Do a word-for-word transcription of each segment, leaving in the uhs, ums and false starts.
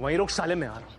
वहीं रुक साले, मैं आ रहा हूँ।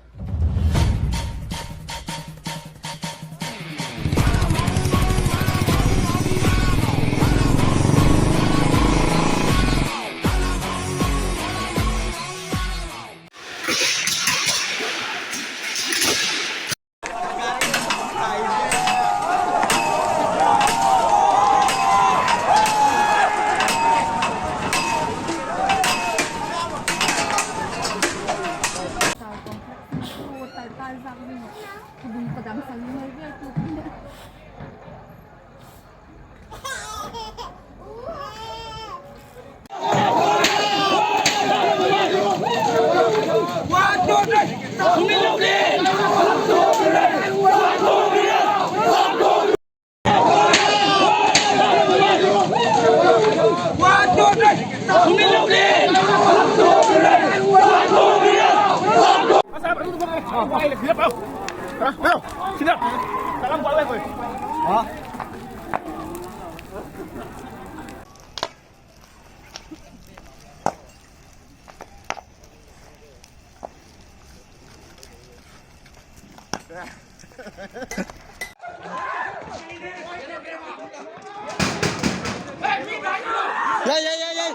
Yai, yai, yai, yai.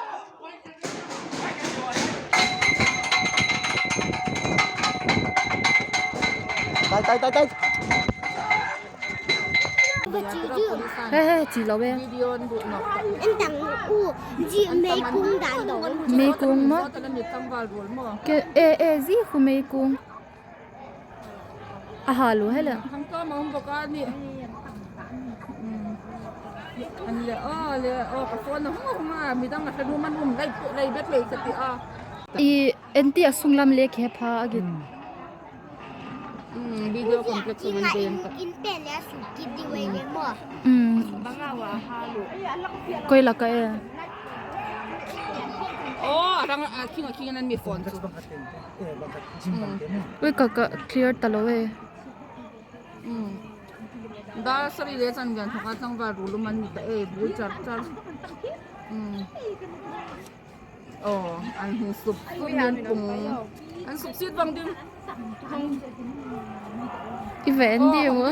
Tai, tai, tai, tai. He, he, chi lo ve. Entang u, ji meikong dan dong. Meikong mo? Ke, e, e, ji khu meikong. Aha lu hele. Hangka ma hung boka ni. An le, o le, o ka phone na hung hung a, midang a thanu man um lai, lai bet lai ka ti a. I, enti a sunglam le ke pha agi. Video complex man te yan ka. In pen le a su ki di wei le mo. Banga wa ha lu. Koi la ka e. O, arang a king a king nan mi phone chu. Ui, ka, ka clear ta lo e. Da sari le chan gan thaka chang va ru lu man ni ta e, bu char char. O, an hung sup sup min pung. An sup sit vang ding. I ve an di mo.